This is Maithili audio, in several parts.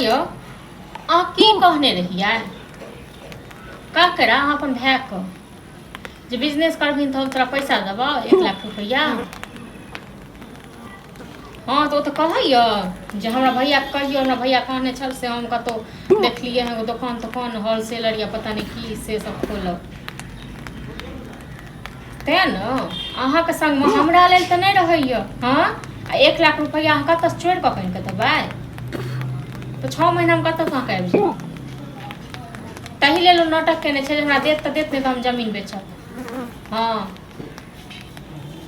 यौ, अहाँ की कहने रहियै ककरा? अहाँ अपन भायके जे बिजनेस करबही तऽ हम तोरा पैसा देबौ 1 लाख रुपैआ। हँ, तऽ ओ तऽ कहैए जे हमरा भैयाके कहियौ, हमरा भैया कहने छल से हम कतहु देखलियै हँ एगो दोकान तोकान, होलसेलर या पता नहि की, से सब खोलब। तेँ ने अहाँके संगमे हमरा लेल तऽ नहि रहैए। हँ, आ 1 लाख रुपैआ अहाँ कतऽसँ चोरि कऽ कऽ आनि कऽ देबै तऽ 6 महीनामे कतऽसँ अहाँके आबि जायत? ताहि लेल ओ नाटक केने छै जे हमरा देत तऽ देत, नहि तऽ हम जमीन बेचब। हँ,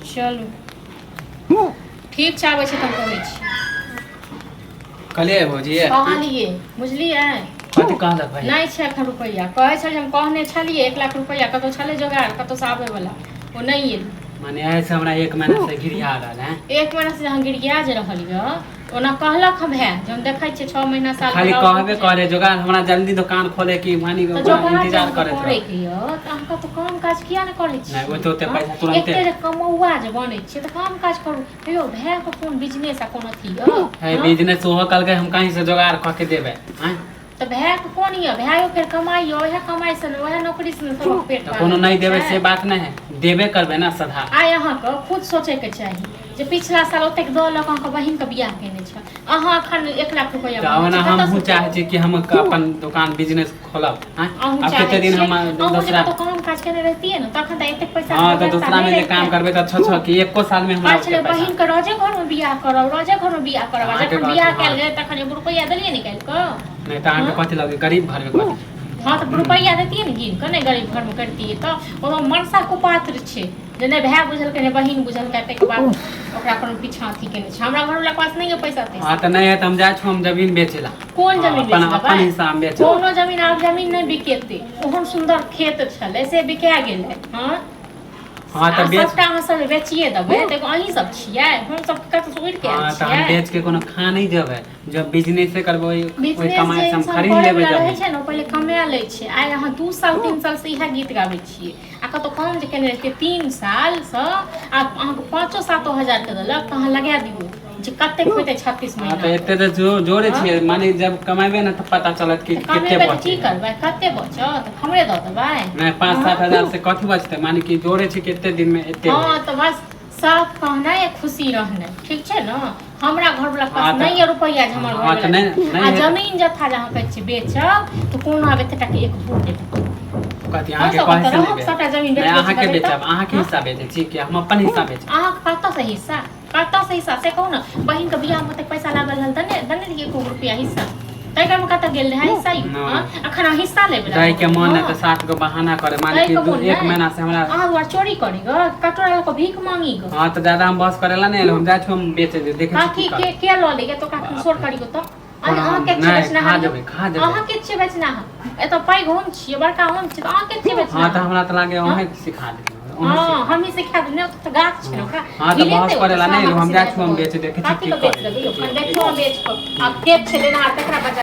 चलू ठीक छै, आबै छै तऽ हम कहै छी। कहलियै भौजी? कहलियै, बुझलियै? कथी कहलक भाई? नहि छै एखन रुपैआ। कहै छल जे हम कहने छलियै 1 लाख रुपैआ कतहु छलै जोगाड़, कतहुसँ आबै वला, ओ नहि एलै। माने ऐसे हमरा एक महीना से गिरिया रहल है। एक महीना से जहाँ गिरिया जे रहल यऽ, ओना कहलक हम भाय जे हम देखै छियै 6 महीना साल। खाली कहबे करे जोगाड़, हमरा जल्दी दुकान खोले की मानी तऽ जोगाड़ इंतजार करैत करे रह। के यऽ तऽ अहाँ कतौ काम काज किया नहि करै छी? नहि, ओते ओते पैसा हँ? तुरन्ते। एते जे कमौआ जे बनै छियै तऽ काम काज करू। हेयौ, भायके कोन बिजनेस आ कोन अथी यऽ? है। हँ? बिजनेस ओहो कहलकै हम कहीं से जोगाड़ कऽ के देबै आँय। तऽ भायके कोन यऽ? भायो फेर कमाइ यऽ, ओएह कमाइ से ने, ओएह नौकरी से ने सबक पेट तऽ पालल कोनो नहि देबै छै। से बात नहि है, देबे करबै ने सधा। आइ अहाँके खुद सोचैके चाही जे पिछला साल ओतेक दऽ लऽ कऽ अहाँके बहिनके बियाह केने छल, अहाँ अखन 1 लाख रुपैआ तऽ मांगै ओना छी, कतऽसँ हमहूँ चाहै देब? छी कि हम अपन दोकान बिजनेस खोलब आँय। अहूँ आब चाहै कते दिन छियै हम अहूँ जे दोसरा कतौ काम काज केने रहितियै ने, तखन तऽ एतेक पैसा हँ, तऽ दोसरा मे जे काम करबै तऽ छओ छओ कि एको साल मे हमरा कहै छलै ओते पैसा बहिनके रोजे घरमे बियाह करब, रोजे घरमे बियाह करब, आ अहाँके जखन कहत बियाह हँ। कयल गेल तखन एगो रुपैआ देलियै निकालि कऽ? नहि तऽ अहाँके हँ? कथी लगै, गरीब घरमे कथी? हँ, तऽ रुपैआ देतियै ने गिन कऽ, नहि गरीब घरमे करितियै तऽ ओ मनसा कुपात्र छै जे नहि भाय बुझलकै, नहि बहिन बुझलकै। ताहिके बाद ओकरा कोनो पीछाँ अथी केने छै। हमरा घरवला के पास नहि यऽ पैसा तैसा। हँ, तऽ नहि है तऽ हम जाइ छी हम जमीन बेचै ला। कोन हँ, जमीन अपन बेच अपन देबै? हिस्सा हम बेचब। कोनो जमीन आब जमीन नहि बिकेतै। ओहन सुन्दर खेत छलै से बिका गेलै। हँ। हँ, आ तऽ बेच सबटा अहाँ सब बेचिए देबै तऽ एगो अहीं सब छियै, हम सब कतऽ उड़ि के आयल हँ, तऽ हम छियै? बेच के कोनो खा नहि जेबै। जब बिजनेसे करबै ओहि ओहि बिजनेस कमाइ जे से हम इंसान खरीद करे लेबै वला रहै जमीन। छै ने, ओ पहिले कमा लै छै। आइ अहाँ 2 साल 3 साल से इएह गीत गाबै छियै, आ कतौ काम जे केने रहितियै 3 सालसँ, आ अहाँके 5-7 हजारके देलक तऽ अहाँ लगा दियौ जे कतेक होइतै 36 हँ, तऽ महीना। एते तऽ जोड़े हँ? छियै, माने जब कमेबै ने तऽ पता चलत कि तऽ कते कमेबै तऽ बचै की है। करबै? कते बचत? हमरे दऽ देबै? नहि, पाँच हँ 7 हजार से कथी बचतै? माने कि जोड़े छी कते दिन मे एते हँ होय। तऽ बस साफ कहनाइ आ खुशी रहनाइ, ठीक छै ने? हमरा घरवला के हँ पास तऽ नहि यऽ रुपैआ जे हमर हँ तऽ घरवला नहि आ नहि है तऽ जमीन जथा जे अहाँ कहै छियै बेचब, तऽ कोनो आब एते टाके एक भूर नहि भेटत। कथी अहाँके हमसभ कहै कतऽ से नहि रहब? भेल। सभटा जमीन नहि बेच बेच अहाँके देबै तऽ बेचब, अहाँके हँ हिस्सा बेचै छी कि हम अपन हिस्सा बेचब? अहाँके कतऽसँ हिस्सा, कतऽसँ हिस्सा, से कहू ने। बहिनके बियाहमे ओतेक पैसा लागल रहल तऽ नहि देने रहियै एको रुपैआ हिस्सा? ताहि बेरमे कतऽ गेल रहै हिस्सा यौ? नहि। हँ, अखन अहाँ हिस्सा लेबै दै के लए मन है हँ तऽ सात गो बहाना करे, माने कि दैके दू मोन एक नहि महीना से हमरा अहाँ दुआरे चोरी करी गऽ, कटोरा लऽ कऽ भीख मांगी गऽ? हँ, तऽ ज्यादा हम बस करेला नहि एलहुँ। हम जाइ छी हम बेचे दे, देखै छी की कथी के करब। के लऽ लैया तऽ ओकरा बाप शोर रे। करियौ तऽ कोनो अहाँ हम के छियै नहि खा बेचनाहार यौ? जेबै, खा जेबै। अहाँ के छियै बेचनाहार? एतऽ पैघ हम छियै, बड़का हम छियै, तऽ अहाँ के छियै हँ, तऽ बेचनाहार? हमरा तऽ लागे हँ अहें सिखा देलियै, अहें हँ सिखा हमही सिखा देब? नहि, ओतऽ तऽ गाछ छै ने, हँ ओकरा हँ, तऽ बहस हिलेतै करेला ओतऽ नहि एलहुँ। अहाँके हम जाइ सीधा छी हम बेचे, देखै छी कथी की के बेच करै देबै यौ? देखियौ। देखियौ, बेच कऽ आब के छै लेनहार तकरा बजा।